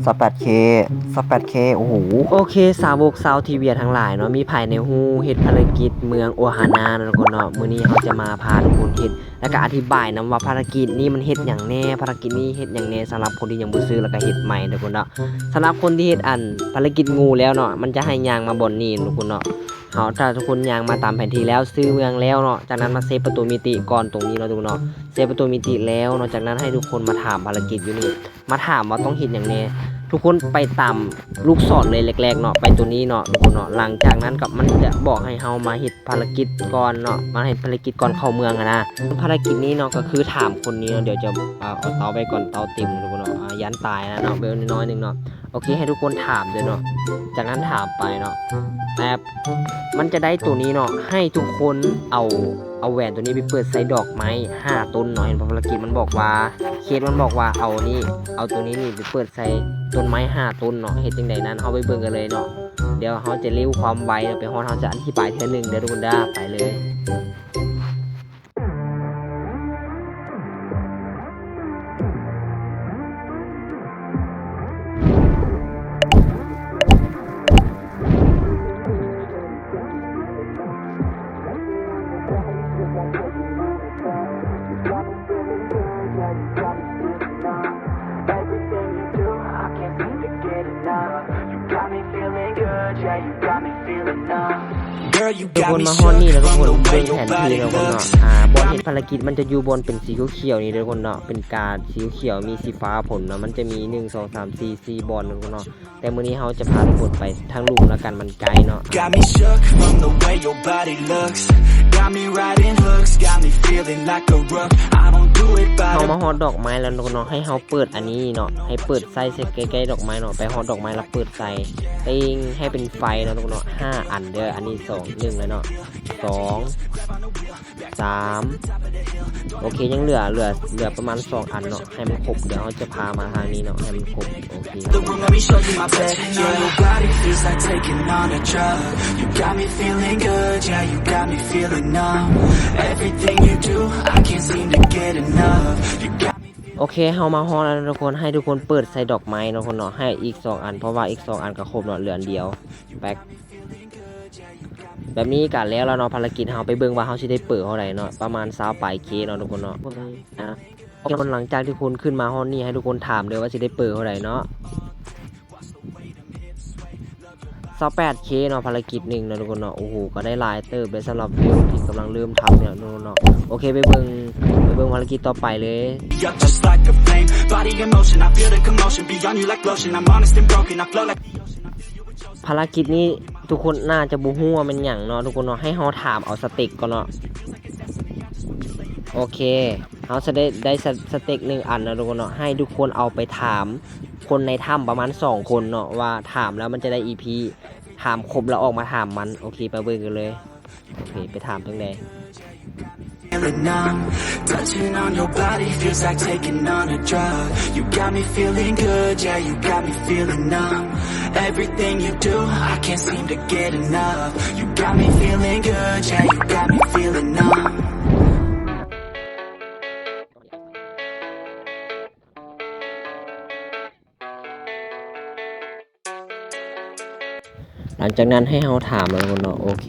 ຊາວແປດເຄ ຊາວແປດເຄ ໂອ້ໂຫ. ໂອເຄ ສາວົກຊາວທີເວຍທັງຫຼາຍເນາະ, ມີໃຜແດ່ຮູ້ເຮັດພາລະກິດເມືອງໂອຮານາເນາະທຸກຄົນເນາະ? ມື້ນີ້ເຮົາຈະມາພາທຸກຄົນເຮັດ ແລ້ວກະອະທິບາຍນຳວ່າພາລະກິດນີ້ມັນເຮັດຫຍັງແດ່, ພາລະກິດນີ້ເຮັດຫຍັງແດ່ ສຳລັບຄົນທີ່ຍັງບໍ່ເຊື່ອ ແລ້ວກະເຮັດໃໝ່ທຸກຄົນເນາະ. ສຳລັບຄົນທີ່ເຮັດອັນພາລະກິດງູແລ້ວເນາະ ມັນຈະໃຫ້ຍ່າງມາບ່ອນນີ້ທຸກຄົນເນາະ. ເຮົາ ຖ້າທຸກຄົນຍ່າງມາຕາມແຜນທີ່ແລ້ວ ຊື່ເມືອງແລ້ວເນາະ, ຈາກນັ້ນມາເຊຟປະຕູມິຕິກ່ອນຕົງນີ້ເນາະທຸກຄົນເນາະ. ເຊຟປະຕູມິຕິແລ້ວເນາະ, ຈາກນັ້ນໃຫ້ທຸກຄົນມາຖາມພາລະກິດຢູ່ນີ້ ມາຖາມວ່າຕ້ອງເຮັດຫຍັງແດ່. ທຸກຄົນໄປຕາມລູກສອນເລີຍແລກໆເນາະ, ໄປໂຕນີ້ເນາະທຸກຄົນເນາະ. ຫຼັງຈາກນັ້ນກໍມັນຈະບອກໃຫ້ເຮົາມາເຮັດພາລະກິດກ່ອນເນາະ, ມາເຮັດພາລະກິດກ່ອນເຂົ້າເມືອງຫັ້ນນະ. ພາລະກິດນີ້ເນາະ ກໍຄືຖາມຄົນນີ້ເນາະ, ດຽວຈະ ອາ ເອົາເຕົາໄວ້ກ່ອນ, ເຕົາເຕັມທຸກຄົນເນາະ, ອາ ຢ້ານຕາຍຫັ້ນນະເນາະ, ເບິ່ງໜ້ອຍໜຶ່ງເນາະ. ໂອເຄ ໃຫ້ທຸກຄົນຖາມເດີເນາະ, ຈາກນັ້ນຖາມໄປເນາະ ແປັບ ມັນຈະໄດ້ໂຕນີ້ເນາະ, ໃຫ້ທຸກຄົນເອົາ ເອົາແຫວນໂຕນີ້ໄປເປີດໃສ່ດອກໄມ້ຫ້າຕົ້ນເນາະ. ເຫັນບໍ່? ພາລະກິດມັນບອກວ່າ ເຄສມັນບອກວ່າເອົານີ້ ເອົາໂຕນີ້ນີ້ໄປເປີດໃສ່ຕົ້ນໄມ້ຫ້າຕົ້ນເນາະ. ເຮັດຈັ່ງໃດນັ້ນ ເຮົາໄປເບິ່ງກັນເລີຍເນາະ. ດຽວເຮົາຈະເລວຄວາມໄວເນາະ, ໄປຮອດເຮົາຈະອະທິບາຍເທື່ອໜຶ່ງເດີທຸກຄົນເດີ. ໄປເລີຍ. ທຸກຄົນມາຮອດນີ້ແລ້ວ ທຸກຄົນເບິ່ງແຜນທີ່ແລ້ວເນາະ. ອາ ບ່ອນເຮັດພາລະກິດມັນຈະຢູ່ບ່ອນເປັນສີຂຽວໆນີ້ເດີທຸກຄົນເນາະ, ເປັນກາດສີຂຽວ ມີສີຟ້າພົ້ນເນາະ, ມັນຈະມີ ໜຶ່ງ ສອງ ສາມ ສີ່ ສີ່ບ່ອນເນາະທຸກຄົນເນາະ. ແຕ່ມື້ນີ້ເຮົາຈະພາທຸກຄົນໄປທາງລຸ່ມແລ້ວກັນ, ມັນໄກເນາະ. Got me shook from the way your body looks. Got me riding hooks, got me feeling like a rook. I don't do it by the ເຮົາມາຮອດດອກໄມ້ແລ້ວເນາະ, ໃຫ້ເຮົາເປີດອັນນີ້ເນາະ, ໃຫ້ເປີດໃສ່ ໃສ່ໃກ້ໆດອກໄມ້ເນາະ, ໄປຮອດດອກໄມ້ແລ້ວເປີດໃສ່ ເຕັງໃຫ້ເປັນໄຟເນາະທຸກຄົນເນາະ. ຫ້າອັນເດີ, ອັນນີ້ສອງ ໜຶ່ງແລ້ວເນາະ, ສອງ ສາມ ໂອເຄ ຍັງເຫຼືອ ເຫຼືອ ເຫຼືອປະມານສອງອັນເນາະ, ໃຫ້ມັນຄົບ. ດຽວເຮົາຈະພາມາທາງນີ້ເນາະ, ໃຫ້ມັນຄົບ. ໂອເຄ Touching on your body feels like taking on a drug. You got me feeling good, yeah, you got me feeling numb. Everything you do, I can't seem to get enough. You got me ໂອເຄ ເຮົາມາຮອດແລ້ວເນາະທຸກຄົນ, ໃຫ້ທຸກຄົນເປີດໃສ່ດອກໄມ້ເນາະທຸກຄົນເນາະ, ໃຫ້ອີກສອງອັນ ເພາະວ່າອີກສອງອັນກໍຄົບເນາະ, ເຫຼືອອັນດຽວ. ແປັກ ແບບນີ້ກະແລ້ວແລ້ວເນາະ ພາລະກິດເຮົາ. ໄປເບິ່ງວ່າເຮົາຊິໄດ້ເປີເທົ່າໃດເນາະ, ປະມານຊາວປາຍເຄເນາະທຸກຄົນເນາະ. ອາ ທຸກຄົນ ຫຼັງຈາກທີ່ທຸກຄົນຂຶ້ນມາຮອດນີ້ ໃຫ້ທຸກຄົນຖາມເດີວ່າຊິໄດ້ເປີເທົ່າໃດເນາະ. ຊາວແປດເຄເນາະ, ພາລະກິດໜຶ່ງເນາະທຸກຄົນເນາະ. ໂອ້ໂຫ ກໍໄດ້ຫຼາຍເຕີບເລີຍສຳລັບວິວທີ່ກຳລັງເລີ່ມທຳເນາະທຸກຄົນເນາະ. ໂອເຄ ໄປເບິ່ງ ໄປເບິ່ງພາລະກິດຕໍ່ໄປເລີຍ. Up just like a flame, body in motion, I feel the commotion, be on you like lotion, I'm honest and broken, I flow like ພາລະກິດນີ້ທຸກຄົນໜ້າຈະບໍ່ຮູ້ວ່າແມ່ນຫຍັງເນາະທຸກຄົນເນາະ, ໃຫ້ເຮົາຖາມເອົາສະເຕັກກ່ອນເນາະ. ໂອເຄ ເຮົາຈະໄດ້ ໄດ້ສະ ສະເຕັກໜຶ່ງອັນເນາະທຸກຄົນເນາະ, ໃຫ້ທຸກຄົນເອົາໄປຖາມຄົນໃນຖ້ຳປະມານສອງຄົນເນາະ ວ່າຖາມແລ້ວມັນຈະໄດ້ອີພີ ຖາມຄົບແລ້ວອອກມາຖາມມັນ. ໂອເຄ ໄປເບິ່ງກັນເລີຍ. ໂອເຄ ໄປຖາມຈັ່ງໃດ? Feeling numb, touching on your body feels like taking on a drug. You got me feeling good, yeah, you got me feeling numb. Everything you do, I can't seem to get enough. You got me feeling good, yeah, you got me feeling numb. ຫຼັງຈາກນັ້ນໃຫ້ເຮົາຖາມແລ້ວເນາະ. ໂອເຄ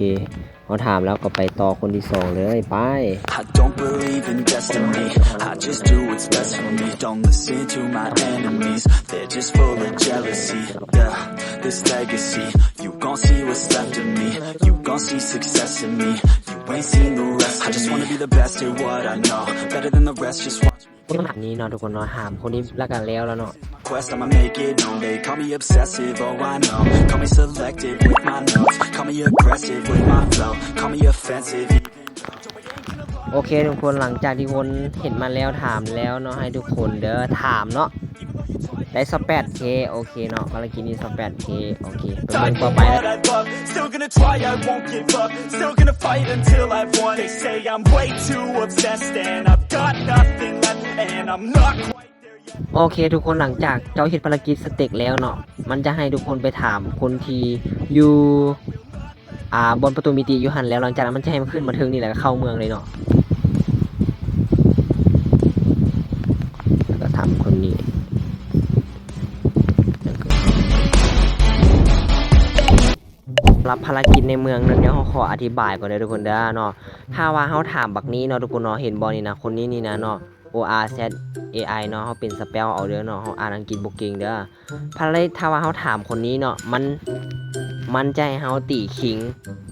ເຮົາຖາມແລ້ວກໍໄປຕໍ່ຄົນທີສອງເລີຍ ໄປ. I don't believe in destiny, I just do what's best for me. Don't listen to my enemies, they're just full of jealousy. Yeah, this legacy, you gon' see what's left of me. You gon' see success in me, you ain't seen the rest of me. I just wanna be the best at what I know, better than the rest, just watch ນີ້ເນາະທຸກຄົນເນາະ, ຖາມຄົນນີ້ແລ້ວກໍແລ້ວແລ້ວເນາະ. Quest, I'ma make it known. They call me obsessive, oh, I know. Call me selective with my notes. Call me aggressive with my flow. Call me offensive. ໂອເຄທຸກຄົນ, ຫຼັງຈາກທີ່ຄົນເຫັນມາແລ້ວ ຖາມແລ້ວເນາະ, ໃຫ້ທຸກຄົນເດີຖາມເນາະ. ໄດ້ຊາວແປດເຄ. ໂອເຄເນາະ, ພາລະກິດນີ້ຊາວແປດເຄ. ໂອເຄ ໄປເບິ່ງຕໍ່ໄປ. What I love, still gonna try, I won't give up. Still gonna fight until I've won. They say I'm way too obsessed and I've got nothing left. And I'm not quite there yet. ໂອເຄທຸກຄົນ, ຫຼັງຈາກເຈົ້າເຮັດພາລະກິດສະເຕັກແລ້ວເນາະ, ມັນຈະໃຫ້ທຸກຄົນໄປຖາມຄົນທີ່ຢູ່ ອ່າ ບ່ອນປະຕູມິຕິຢູ່ຫັ້ນແລ້ວ. ຫຼັງຈາກນັ້ນມັນຈະໃຫ້ມາຂຶ້ນມາເທິງນີ້ ແລ້ວກໍເຂົ້າເມືອງເລີຍເນາະ. ແລ້ວກໍຖາມຄົນນີ້. ສຳລັບພາລະກິດໃນເມືອງນັ້ນ ດຽວເຮົາຂໍອະທິບາຍກ່ອນເດີທຸກຄົນເດີເນາະ. ຖ້າວ່າເຮົາຖາມບັກນີ້ເນາະທຸກຄົນເນາະ ເຫັນບໍ່ນີ້ນະ ຄົນນີ້ນີ້ນະເນາະ O R Z A I ເນາະ ເຮົາເປັນ spell ເອົາເດີເນາະ ເຮົາອ່ານອັງກິດບໍ່ເກັ່ງເດີ. ພາລະ ຖ້າວ່າເຮົາຖາມຄົນນີ້ເນາະ ມັນ ມັນຈະໃຫ້ເຮົາຕີຄິງ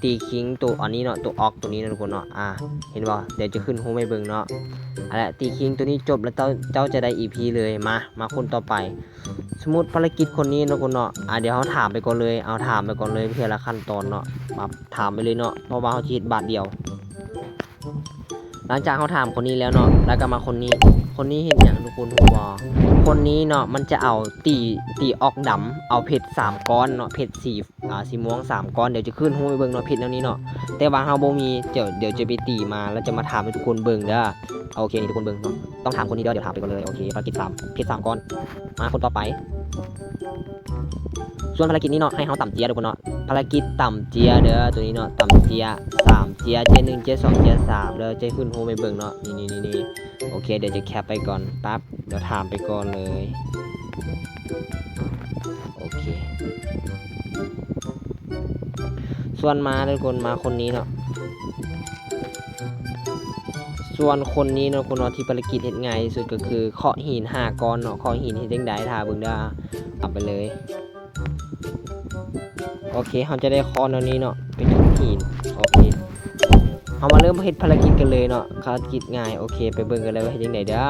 ຕີຄິງໂຕອັນນີ້ເນາະ ໂຕອອກໂຕນີ້ເນາະທຸກຄົນເນາະ. ອ່າ ເຫັນບໍ່? ດຽວຈະຂຶ້ນຮູບໃຫ້ເບິ່ງເນາະ. ອັນແຫຼະ ຕີຄິງໂຕນີ້ຈົບແລ້ວເຈົ້າ ເຈົ້າຈະໄດ້ EP ເລີຍ. ມາ ມາຄົນຕໍ່ໄປ. ສົມມຸດພາລະກິດຄົນນີ້ເນາະທຸກຄົນເນາະ ອ່າ ດຽວເຮົາຖາມໄປກ່ອນເລີຍ ເອົາຖາມໄປກ່ອນເລີຍເທື່ອລະຂັ້ນຕອນເນາະ. ມາຖາມໄປເລີຍເນາະ ເພາະວ່າເຮົາຊິເຮັດບາດດຽວ. ຫຼັງຈາກເຮົາຖາມຄົນນີ້ແລ້ວເນາະ ແລ້ວກໍມາຄົນນີ້. ຄົນນີ້ເຮັດຫຍັງທຸກຄົນຮູ້ບໍ່? ຄົນນີ້ເນາະ ມັນຈະເອົາຕີ ຕີອອກດຳ ເອົາເພັດສາມກ້ອນເນາະ ເພັດສີ ອ່າ ສີມ່ວງສາມກ້ອນ. ດຽວຈະຂຶ້ນຮູບໃຫ້ເບິ່ງເນາະ ເພັດແນວນີ້ເນາະ ແຕ່ວ່າເຮົາບໍ່ມີ. ດຽວ ດຽວຈະໄປຕີມາ ແລ້ວຈະມາຖາມໃຫ້ທຸກຄົນເບິ່ງເດີ. ໂອເຄ ນີ້ທຸກຄົນເບິ່ງເນາະ ຕ້ອງຖາມຄົນນີ້ເດີ. ດຽວຖາມໄປກ່ອນເລີຍ. ໂອເຄ ພາລະກິດສາມ ເພັດສາມກ້ອນ. ມາຄົນຕໍ່ໄປ. ສ່ວນພາລະກິດນີ້ເນາະ ໃຫ້ເຮົາຕຳເຈຍທຸກຄົນເນາະ. ພາລະກິດຕຳເຈຍເດີ ໂຕນີ້ເນາະ ຕຳເຈຍ ສາມເຈຍ ເຈຍໜຶ່ງ ເຈຍສອງ ເຈຍສາມເດີ. ຈະຂຶ້ນຮູບໃຫ້ເບິ່ງເນາະ ນີ້ໆໆ. ໂອເຄ ດຽວຈະແຄັບໄປກ່ອນ ປັບ ດຽວຖາມໄປກ່ອນເລີຍ. ໂອເຄ ສ່ວນມາເດີທຸກຄົນ ມາຄົນນີ້ເນາະ. ສ່ວນຄົນນີ້ເນາະ ຄົນເນາະ ທີ່ພາລະກິດເຮັດງ່າຍທີ່ສຸດກໍຄືເຄາະຫີນຫ້າກ້ອນເນາະ. ເຄາະຫີນເຮັດຈັ່ງໃດ? ຖ້າເບິ່ງເດີ ເອົາໄປເລີຍ. ໂອເຄ ເຮົາຈະໄດ້ຄ້ອນແນວນີ້ເນາະ ເປັນຫີນ. ໂອເຄ ເຮົາມາເລີ່ມເຮັດພາລະກິດກັນເລີຍເນາະ ພາລະກິດງ່າຍ. ໂອເຄ ໄປເບິ່ງກັນເລີຍວ່າເຮັດຈັ່ງໃດເດີ.